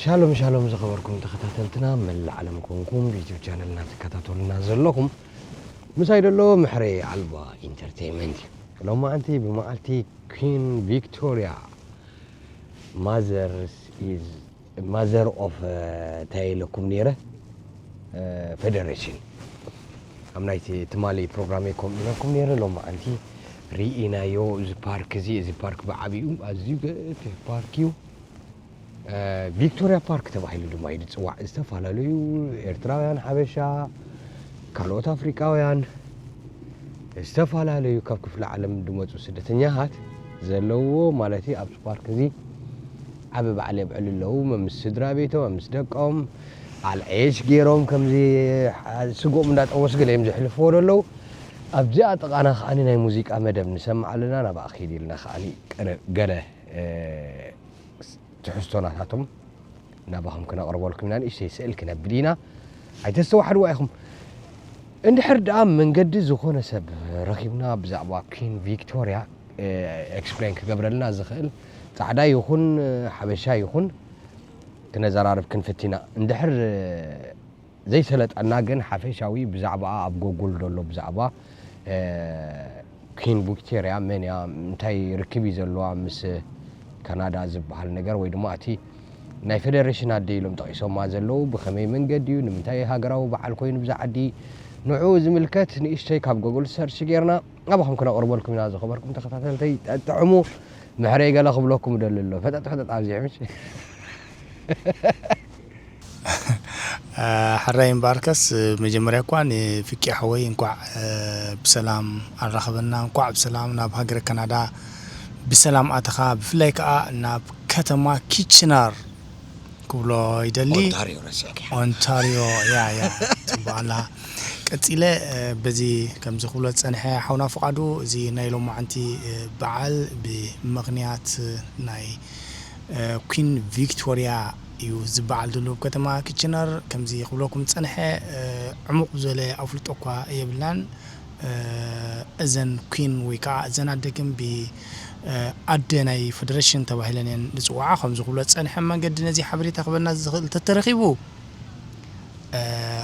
ሻሎም ሻሎም ዝኸበርኩም ተኸታተልትና መላእ ዓለም ኮንኩም ብዩቱብ ቻነልና ትከታተሉና ዘለኹም ምሳይ ደሎ ምሕረ ኣልባ ኢንተርቴይመንት እዩ። ሎማዓንቲ ብመዓልቲ ኩን ቪክቶርያ ማዘርስ ኢዝ ማዘር ኦፍ እንታይ ኢለኩም ነይረ፣ ፌደሬሽን ኣብ ናይቲ ትማሊ ፕሮግራመይ ከምኡ ኢለኩም ነይረ። ሎማዓንቲ ርኢናዮ። እዚ ፓርክ እዚ እዚ ፓርክ ብዓብኡ ኣዝዩ ገፊሕ ፓርክ እዩ። ቪክቶርያ ፓርክ ተባሂሉ ድማ እዩ ዝፅዋዕ። ዝተፈላለዩ ኤርትራውያን፣ ሓበሻ፣ ካልኦት ኣፍሪቃውያን፣ ዝተፈላለዩ ካብ ክፍለ ዓለም ዝመፁ ስደተኛታት ዘለዎ ማለት እዩ። ኣብዚ ፓርክ እዚ ዓቢ በዓል የብዕሉ ኣለዉ። መምስ ስድራ ቤቶም፣ መምስ ደቆም፣ ኣልዔሽ ገይሮም ከምዚ ስግኦም እንዳጠወሱ ገለ እዮም ዘሕልፍዎ ዘለዉ። ኣብዚኣ ጥቓና ከዓኒ ናይ ሙዚቃ መደብ ንሰምዕ ኣለና። ናብኣ ከይድ ኢልና ከዓኒ ገለ ትሕዝቶ ናታቶም ናባኹም ክነቕርበልኩም ኢና። ንእሽተይ ስእል ክነብል ኢና፣ ኣይተስተዋሕድዋ ኢኹም። እንድሕር ደኣ መንገዲ ዝኾነ ሰብ ረኺብና ብዛዕባ ኩን ቪክቶርያ ኤክስፕሌን ክገብረልና ዝኽእል፣ ጻዕዳ ይኹን ሓበሻ ይኹን፣ ክነዘራርብ ክንፍት ኢና። እንድሕር ዘይሰለጠና ግን ሓፈሻዊ ብዛዕባኣ ኣብ ጎጉል ዘሎ ብዛዕባ ኩን ቪክቶርያ መን እያ፣ እንታይ ርክብ እዩ ዘለዋ ምስ ካናዳ ዝበሃል ነገር፣ ወይ ድማ እቲ ናይ ፌደሬሽን ኣደ ኢሎም ጠቒሶማ ዘለዉ ብኸመይ መንገዲ እዩ፣ ንምንታይ ሃገራዊ በዓል ኮይኑ ብዛ ዓዲ፣ ንዕኡ ዝምልከት ንእሽተይ ካብ ጎጉል ሰርች ጌርና ናባኹም ክነቕርበልኩም ኢና። ዝኸበርኩም ተኸታተልተይ ጠጥዕሙ፣ ምሕረይ ገለ ክብለኩም እደሊ ኣሎ። ፈጠጥ ፈጠጥ ኣብዚሑ ምሽ ሕራይ እምበኣርከስ፣ መጀመርያ እኳ ንፍቂ ሓወይ እንኳዕ ብሰላም ኣራኸበና፣ እንኳዕ ብሰላም ናብ ሃገረ ካናዳ ብሰላም ኣተኻ። ብፍላይ ከዓ ናብ ከተማ ኪችነር ክብሎ ይደሊ። ኦንታሪዮ ረሲዕካ። ኦንታሪዮ፣ ያ፣ ያ፣ ጽቡቕ ኣላ። ቀጺለ በዚ ከምዚ ክብሎ ዝጸንሐ ሓውና ፍቓዱ፣ እዚ ናይ ሎማዓንቲ በዓል ብምኽንያት ናይ ኩን ቪክቶርያ እዩ ዝበዓል ዘሎ ኣብ ከተማ ኪችነር። ከምዚ ክብለኩም ዝጸንሐ ዕሙቕ ዝበለ ኣፍልጦ እኳ የብልናን። እዘን ኩን ወይ ከዓ እዘን ኣደ ግን ብኣደ ናይ ፌደሬሽን ተባሂለን እየን ዝፅዋዓ። ከምዚ ክብሎ ዝጸንሐ መንገዲ ነዚ ሓበሬታ ክበና ዝኽእል ተተረኺቡ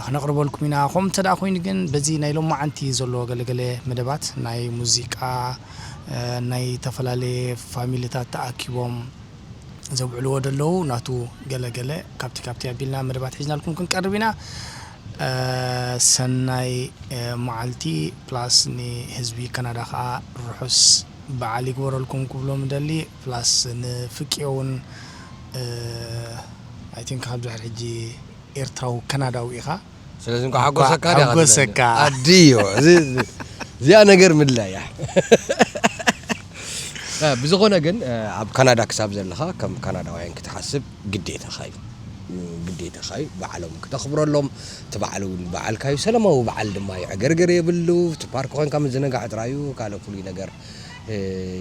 ክነቕርበልኩም ኢና። ከምኡ እንተ ደኣ ኮይኑ ግን በዚ ናይ ሎማዓንቲ ዘሎ ገለገለ መደባት ናይ ሙዚቃ፣ ናይ ዝተፈላለየ ፋሚልታት ተኣኪቦም ዘብዕልዎ ዘለዉ ናቱ ገለገለ ካብቲ ካብቲ ኣቢልና መደባት ሒዝናልኩም ክንቀርብ ኢና። ሰናይ መዓልቲ ፕላስ ንህዝቢ ካናዳ ከዓ ርሑስ በዓል ይግበረልኩም ክብሎ ምደሊ። ፕላስ ንፍቄ እውን ኣይ ቲንክ ካብ ድሕር ሕጂ ኤርትራዊ ካናዳዊ ኢኻ። ስለዚ እንኳ ሓጎሰካ ዲኻ ሓጎሰካ። ትብለኒ? ኣድዮ እዚ- እዚ- እዚኣ ነገር ምድላይ እያ። እ፣ ብዝኾነ ግን እ፣ ኣብ ካናዳ ክሳብ ዘለኻ ከም ካናዳውያን ክትሓስብ ግዴታኻ እዩ። ግዴታኻ እዩ። በዓሎም ክተኽብረሎም፣ እቲ በዓል እውን በዓልካ እዩ። ሰላማዊ በዓል ድማ እዩ። ዕገርገር የብሉ። እቲ ፓርክ ኮንካ ምዝንጋዕ ጥራይ እዩ። ካልእ ፍሉይ ነገር እ፣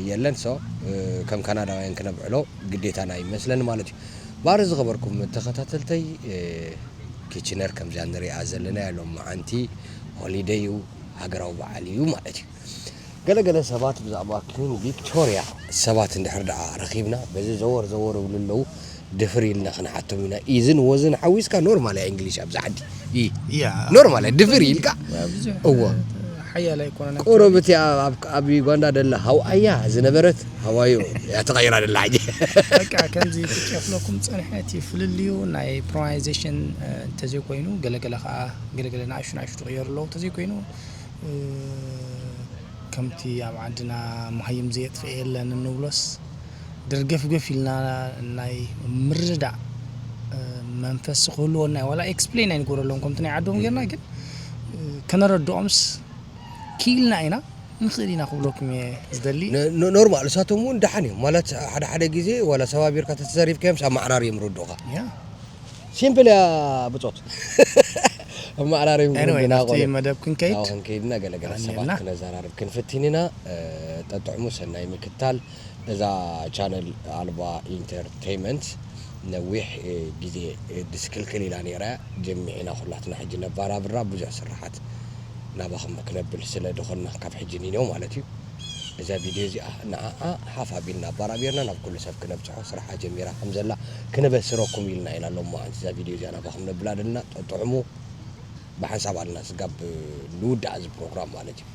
የለን። ሶ እ፣ ከም ካናዳውያን ክነብዕሎ ግዴታና ይመስለኒ ማለት እዩ። ባር ዝኸበርኩም ተኸታተልተይ እ፣ ኪችነር ከምዛ ንሪኣ ዘለና እያ ሎም መዓንቲ ሆሊደይ እዩ፣ ሃገራዊ በዓል እዩ ማለት እዩ። ገለገለ ሰባት ብዛዕባ ኩን ቪክቶርያ ሰባት እንድሕር ደኣ ረኺብና በዚ ዘወር ዘወር ይብሉ ኣለዉ። ድፍር ኢልና ክንሓቶም ኢና። ኢዝን ወዝን ሓዊስካ ኖርማል እያ እንግሊሽ ኣብዚ ዓዲ። ኢ- ያ። ኖርማል እያ ድፍር ኢልካ። ብዙሕ እወ። ሓያል ኣይኮነን። ቁሩብ እቲ ኣብ- ኣብ- ኣብ ዩጋንዳ ደላ ሃው ኣያ ዝነበረት ሃዋዮ እያ ተቐይራ ደላ ሕጂ። በቃ ከምዚ ክጨፍለኩም ጸንሐ እቲ ፍልልዩ ናይ ፕሮናይዜሽን እንተዘይኮይኑ ገለገለ ከዓ ገለገለ ንኣሹ ንኣሹ ትቕየሩ ኣለዉ እንተዘይኮይኑ ከምቲ ኣብ ዓድና መሃይም ዘየጥፍእ የለን እንብሎስ ደርገፍገፍ ኢልና ናይ ምርዳእ መንፈስ ክህልወና እዩ። ዋላ ኤክስፕሌን ኣይንገብረሎም ከምቲ ናይ ዓዶም ጌርና ግን ከነረድኦምስ ክኢልና ኢና ንኽእል ኢና ክብለኩም እየ ዝደሊ። ኖርማል እሳቶም እውን ደሓን እዮም ማለት ሓደ ሓደ ግዜ ዋላ ሰባቢርካ ተተዘሪፍካዮምስ ኣመዓራር እዮም ርድኡኻ። ሲምፕል እያ ብጾት። ኣመዓራርዮም Anyway፣ ናብቲ መደብ ክንከይድ። ናብኡ ክንከይድና ገለገለ ሰባት ኣኒና። ክነዘራርብ ክንፍትን ኢና። እ፣ ጠጥዕሙ ሰናይ ምክታል። እዛ ቻነል ኣልባ ኢንተርቴይመንት ነዊሕ እ፣ ግዜ እ፣ ድስክልክል ኢላ ነይራ። ጀሚዕና ኩላትና ሕጂ ነባራብራ ብዙሕ ስራሓት ናባኹም ክነብል ስለ ድኾንና ካብ ሕጂ ኒነው ማለት እዩ። እዛ ቪድዮ እዚኣ ንዓኣ ሓፍ ኣቢልና ኣባራቢርና ናብ ኩሉ ሰብ ክነብጽሖ ስራሓ ጀሚራ ከም ዘላ ክነበስረኩም ኢልና ኢና። ሎማዓንቲ እዛ ቪድዮ እዚኣ ናባኹም ነብላ ደልና። ጥጥዕሙ ብሓንሳብ ኣልና ስጋብ ንውዳእ እዚ ፕሮግራም ማለት እዩ።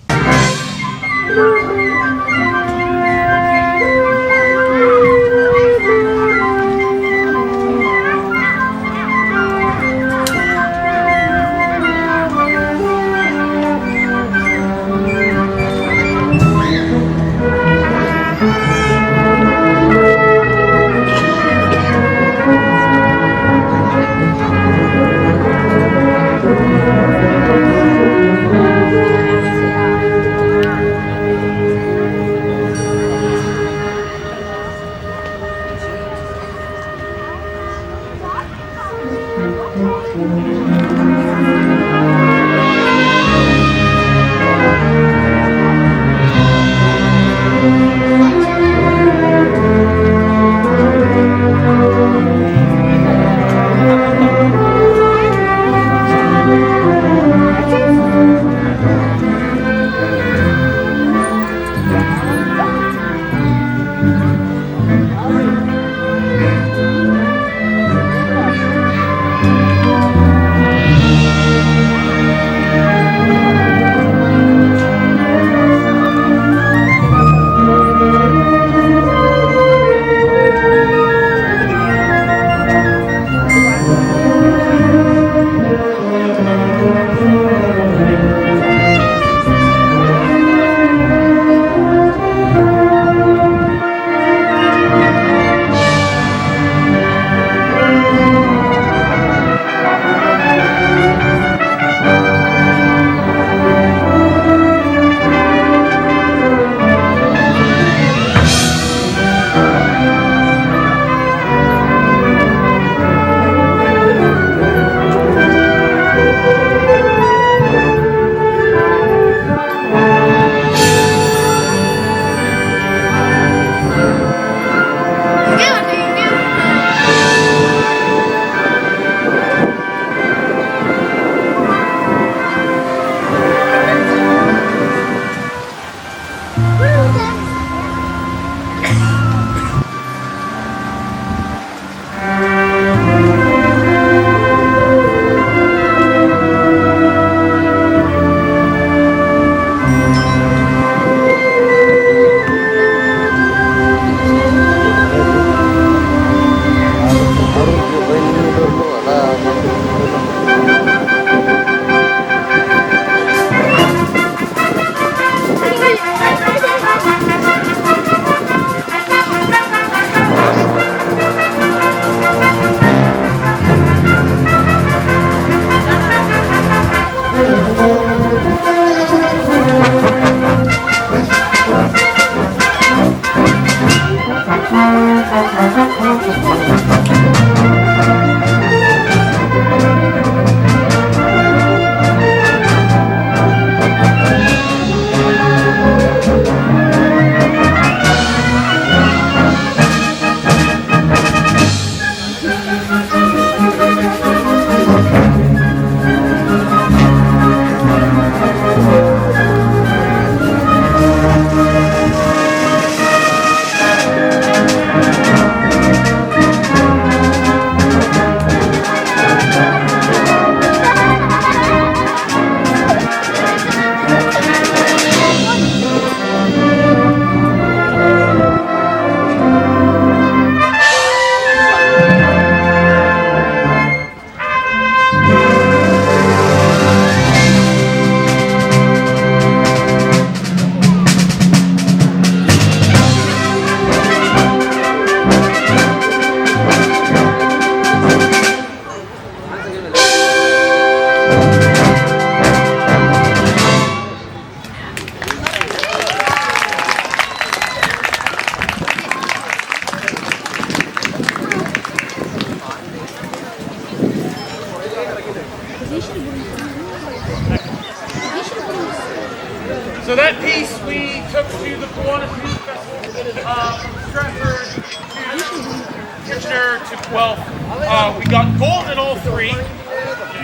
So that piece we took to the Kiwanis Music Festival, uh, from Stratford to Kitchener to Guelph. Uh, we got gold in all three.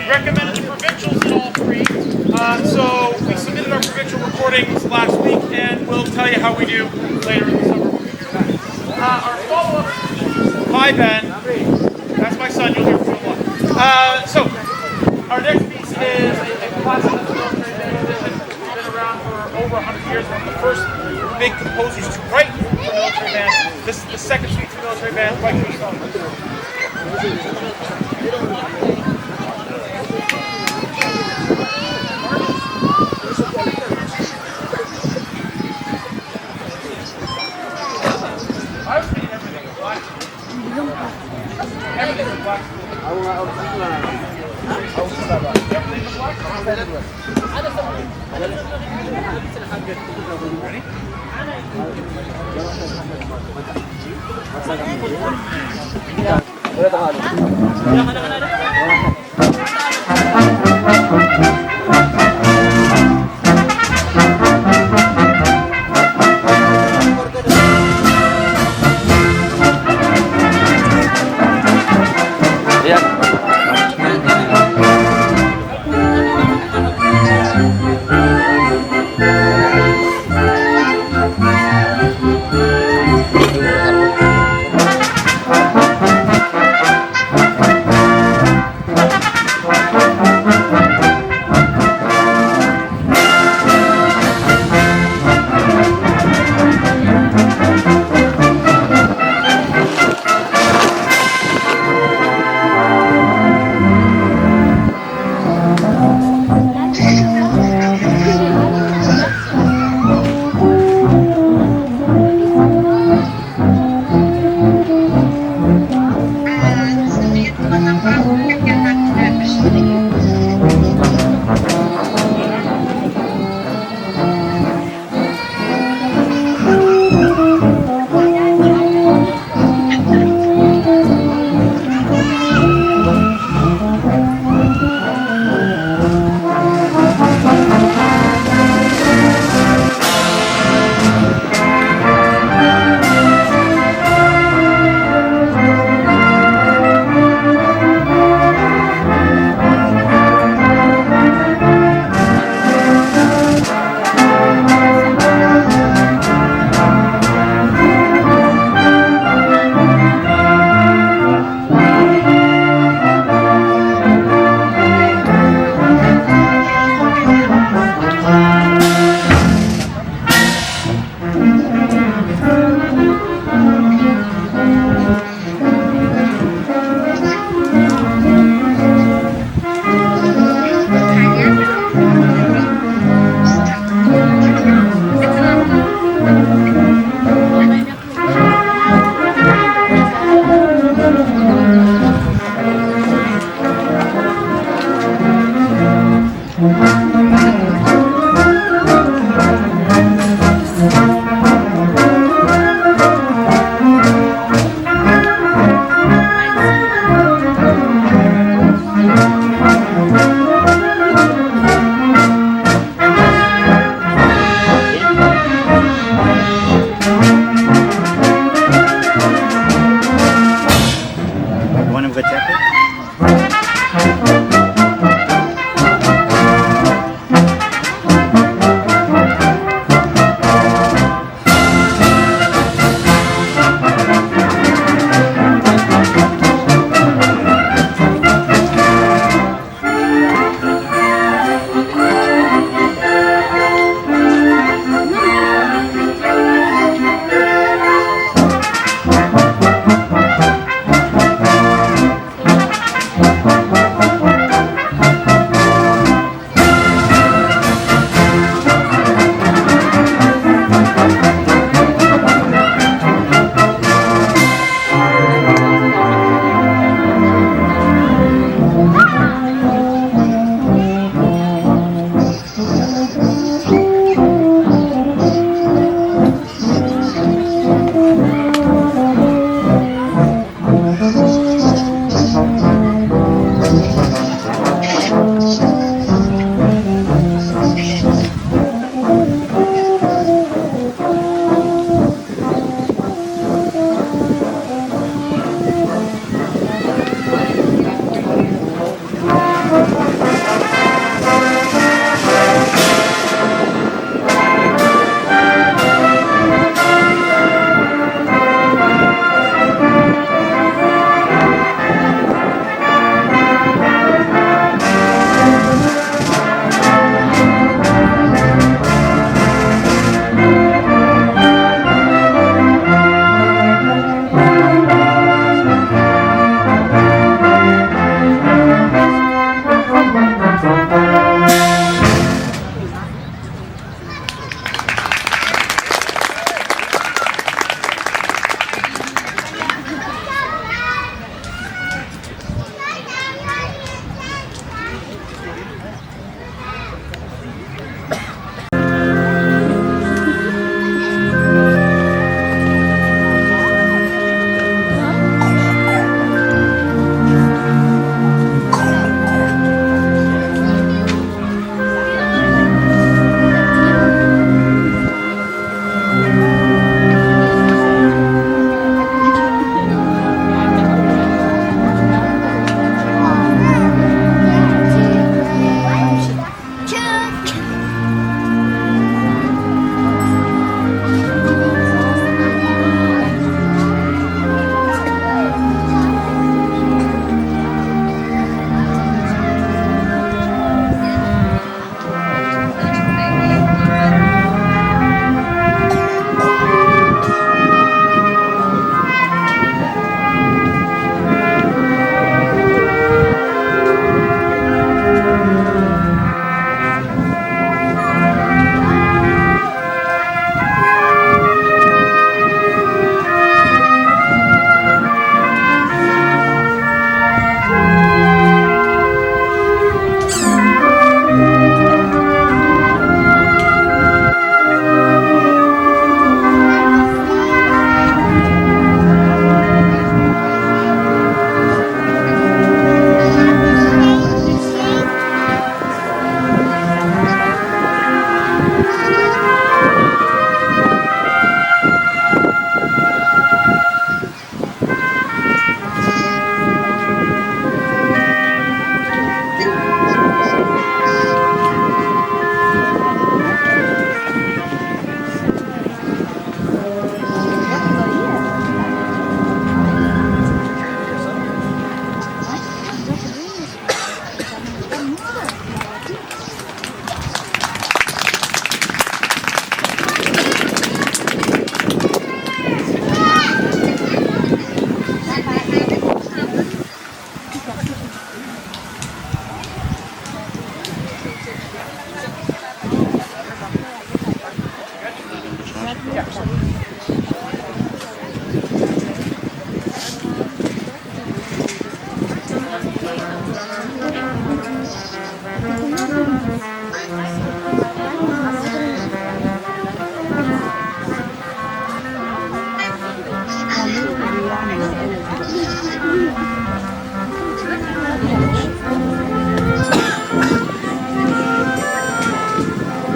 Recommended the provincials in all three. Uh, so We submitted our provincial recordings last week, and we'll tell you how we do later in the summer when we hear back. Uh, our follow-up, my band. That's my son. You'll hear from him. Uh, so, our next piece is a, a classic military band tradition. It's been around for over a hundred years. One of the first big composers to write for military band. This is the second suite for military band. Write yourself.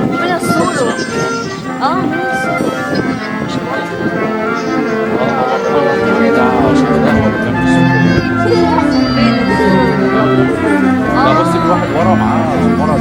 Mira solo. Ah, mira solo. لا، بس في واحد ورا معاه، ورا.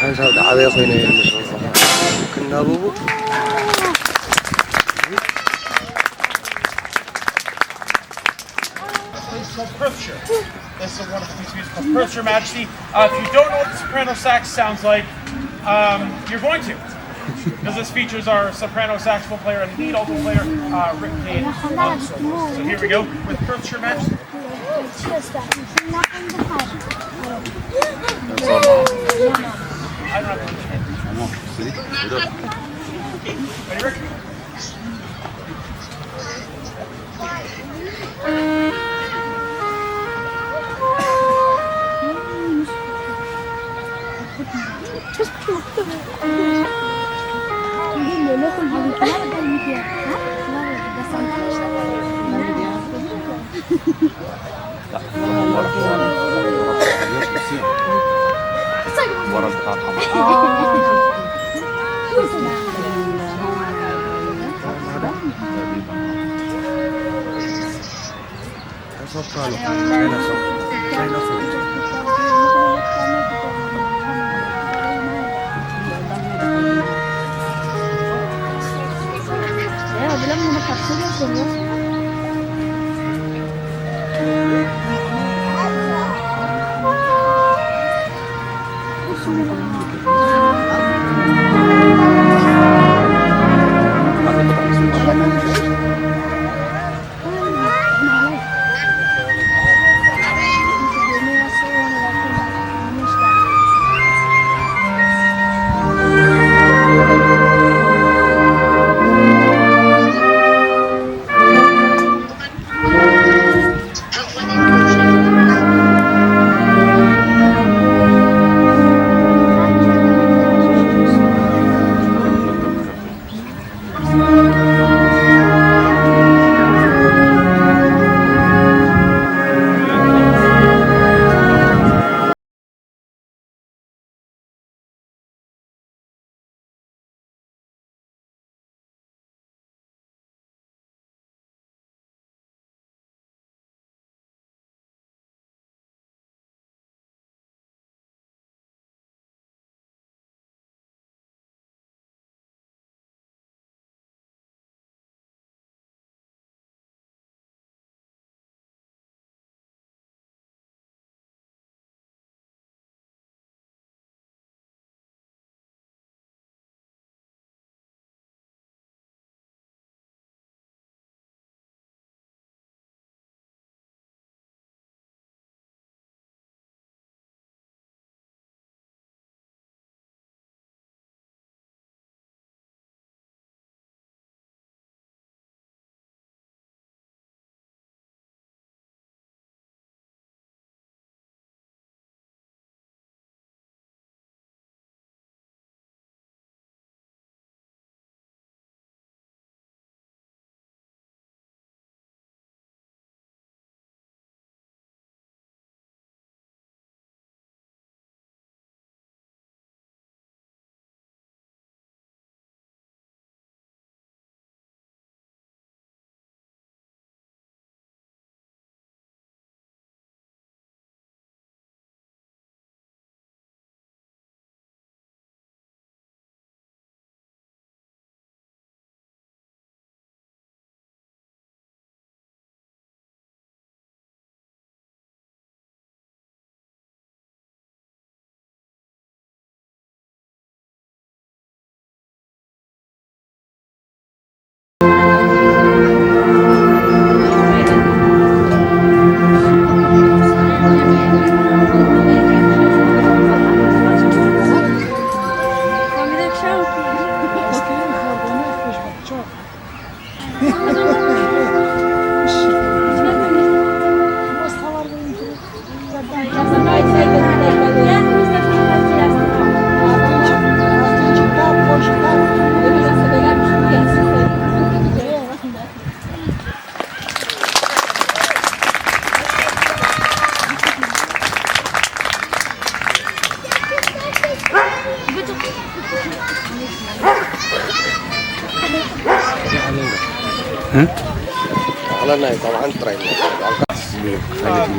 ሓንሳብ ዝዓበየ ኮይኑ እዩ ምስ ክናበቡ። It's called Proof Your Majesty. Uh, if you don't know what the soprano sax sounds like, um, you're going to. Because this features our soprano saxophone player and lead alto player, uh, Rick Payne, on solo. So here we go with Proof Your Majesty. Ready, Rick?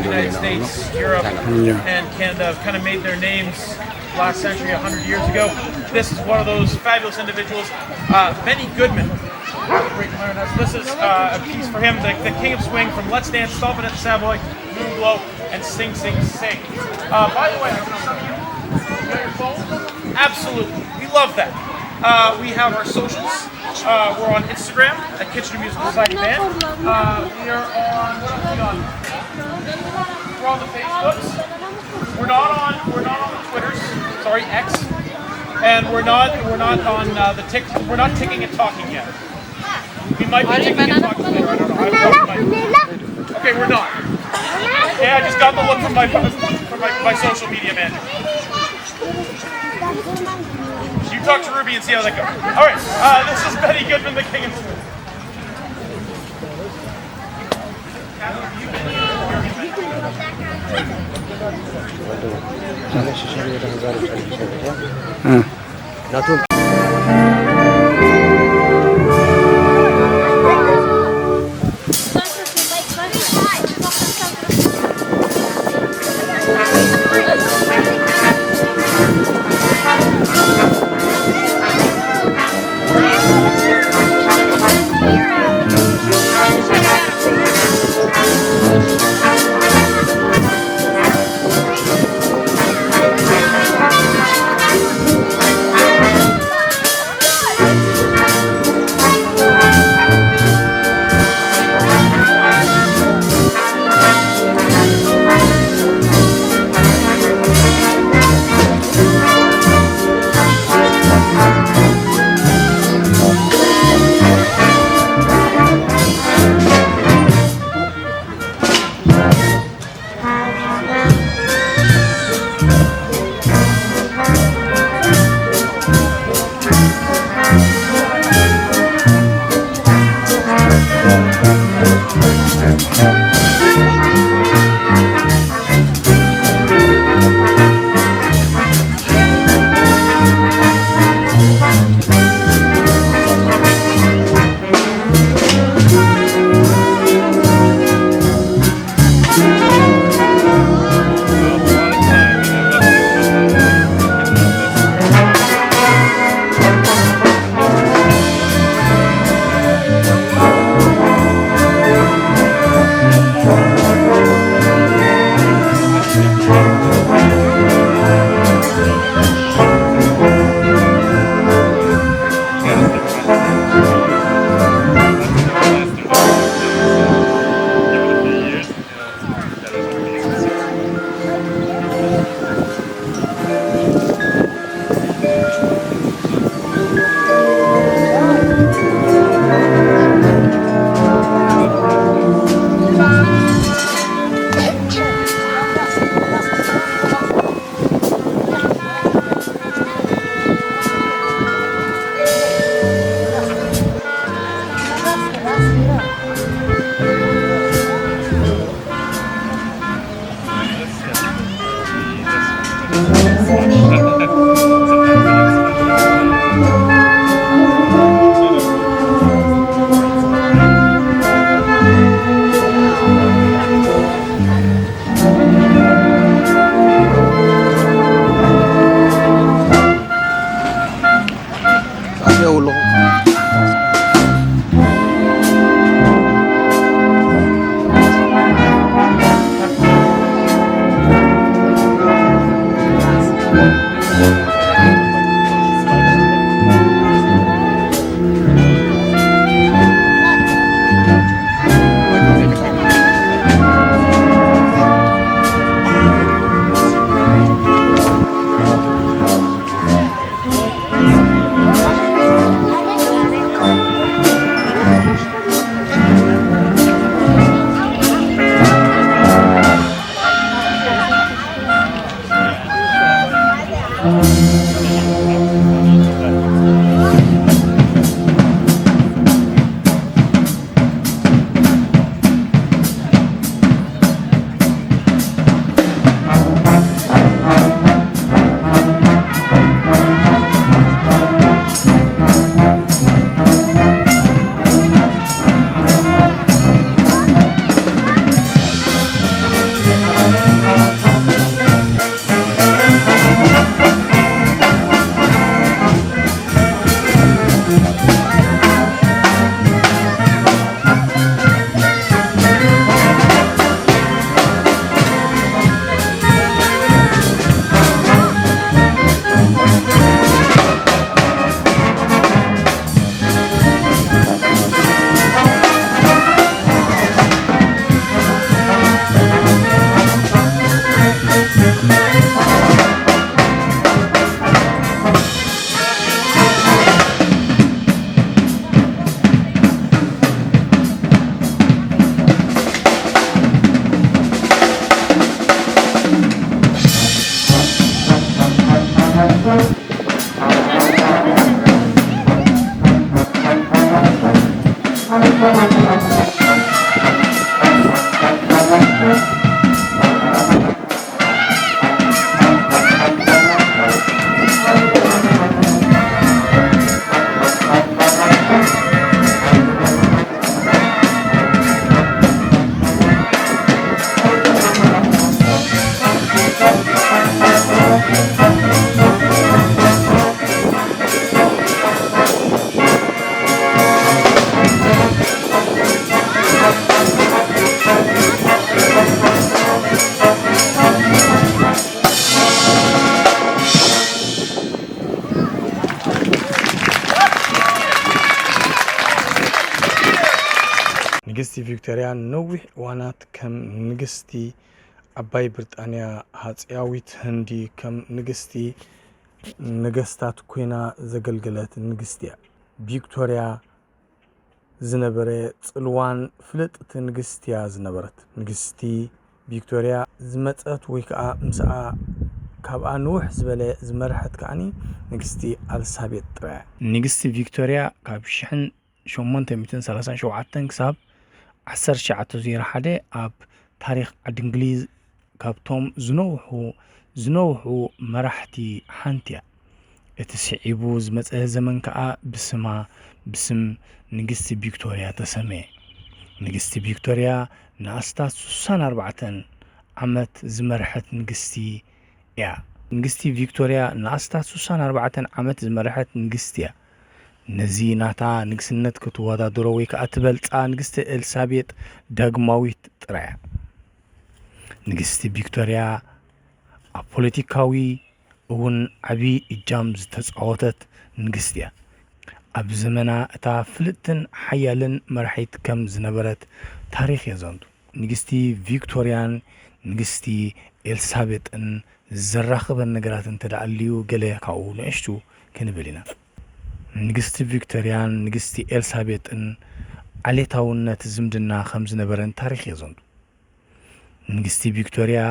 United States, Europe, and Canada have kind of made their names last century, a hundred years ago. This is one of those fabulous individuals, uh, Benny Goodman. This is uh, a piece for him, the, the King of Swing from Let's Dance, Stop It at the Savoy, Moonglow, and Sing Sing Sing. Uh, by the way, I know some of you, you know your phone? Absolutely. We love that. Uh, we have our socials. Uh, we're on Instagram at Kitchener Musical Society Band. Uh, we are on, what are we on? We're on the Facebooks. We're not on, we're not on the Twitters. Sorry, X. And we're not, we're not on uh, the tick. We're not ticking and talking yet. We might be ticking and talking later. I don't know. I, I might. Okay, we're not. Yeah, I just got the look from my from my, my social media manager. You talk to Ruby and see how that goes. All right, uh, this is Benny Goodman, the King of Swing. ቪክቶርያ ንነዊሕ እዋናት ከም ንግስቲ ዓባይ ብሪጣንያ፣ ሃጸያዊት ህንዲ፣ ከም ንግስቲ ነገስታት ኮይና ዘገልገለት ንግስቲ እያ። ቪክቶርያ ዝነበረ ጽልዋን ፍልጥቲ ንግስቲ እያ ዝነበረት። ንግስቲ ቪክቶርያ ዝመጸት ወይ ከዓ ምስኣ ካብኣ ንውሕ ዝበለ ዝመርሐት ከዓኒ ንግስቲ ኣልሳቤጥ ጥራይ እያ። ንግስቲ ቪክቶርያ ካብ ሽሕን ሸሞንተ ሚእትን ሰላሳን ሸውዓተን ክሳብ ዓሰርተ ትሽዓተ ዜሮ ሓደ ኣብ ታሪኽ ዓዲ እንግሊዝ ካብቶም ዝነውሑ ዝነውሑ መራሕቲ ሓንቲ እያ። እቲ ስዒቡ ዝመጸ ዘመን ከኣ ብስማ ብስም ንግስቲ ቪክቶርያ ተሰመየ። ንግስቲ ቪክቶርያ ንኣስታት ሱሳን ኣርባዕተን ዓመት ዝመርሐት ንግስቲ እያ። ንግስቲ ቪክቶርያ ንኣስታት ሱሳን ኣርባዕተን ዓመት ዝመርሐት ንግስቲ እያ። ነዚ ናታ ንግስነት ክትወዳደሮ ወይ ከኣ ትበልጻ ንግስቲ ኤልሳቤጥ ዳግማዊት ጥራይ እያ። ንግስቲ ቪክቶርያ ኣብ ፖለቲካዊ እውን ዓቢ እጃም ዝተጻወተት ንግስቲ እያ። ኣብ ዘመና እታ ፍልጥትን ሓያልን መራሒት ከም ዝነበረት ታሪኽ የዘንቱ። ንግስቲ ቪክቶርያን ንግስቲ ኤልሳቤጥን ዘራኽበን ነገራት እንተ ደኣ ኣልዩ ገለ ካብኡ ንእሽቱ ክንብል ኢና። ንግስቲ ቪክቶርያን ንግስቲ ኤልሳቤጥን ዓሌታውነት ዝምድና ከም ዝነበረን ታሪኽ የዘንቱ። ንግስቲ ቪክቶርያ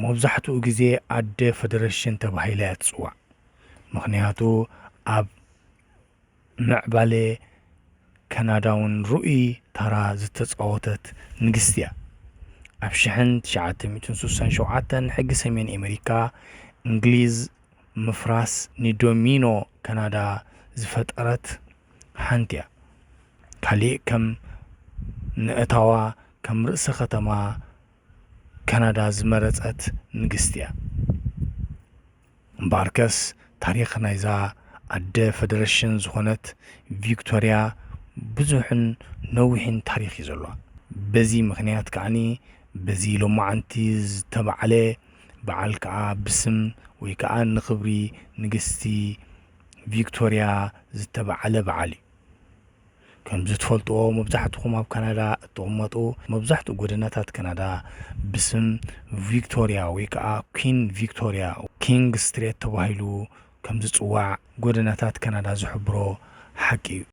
መብዛሕትኡ ግዜ ኣደ ፈደረሽን ተባሂላ እያ ትጽዋዕ። ምኽንያቱ ኣብ ምዕባለ ካናዳውን ርኡይ ታራ ዝተጻወተት ንግስቲ እያ። ኣብ ሽሕን ትሽዓተ ሚእትን ሱሳን ሸውዓተን ሕጊ ሰሜን ኣሜሪካ እንግሊዝ ምፍራስ ንዶሚኖ ካናዳ ዝፈጠረት ሓንቲ እያ። ካሊእ ከም ንእታዋ ከም ርእሰ ከተማ ካናዳ ዝመረጸት ንግስቲ እያ። እምበኣርከስ ታሪኽ ናይዛ ኣደ ፈደረሽን ዝኾነት ቪክቶርያ ብዙሕን ነዊሕን ታሪኽ እዩ ዘለዋ። በዚ ምኽንያት ከዓኒ በዚ ሎማዓንቲ ዝተባዕለ በዓል ከኣ ብስም ወይ ከኣ ንኽብሪ ንግስቲ ቪክቶርያ ዝተባዕለ በዓል እዩ። ከምዚ ትፈልጥዎ መብዛሕትኹም ኣብ ካናዳ እትቕመጡ መብዛሕትኡ ጎደናታት ካናዳ ብስም ቪክቶርያ ወይ ከዓ ኪን ቪክቶርያ ኪንግ ስትሬት ተባሂሉ ከም ዝፅዋዕ ጎደናታት ካናዳ ዝሕብሮ ሓቂ እዩ።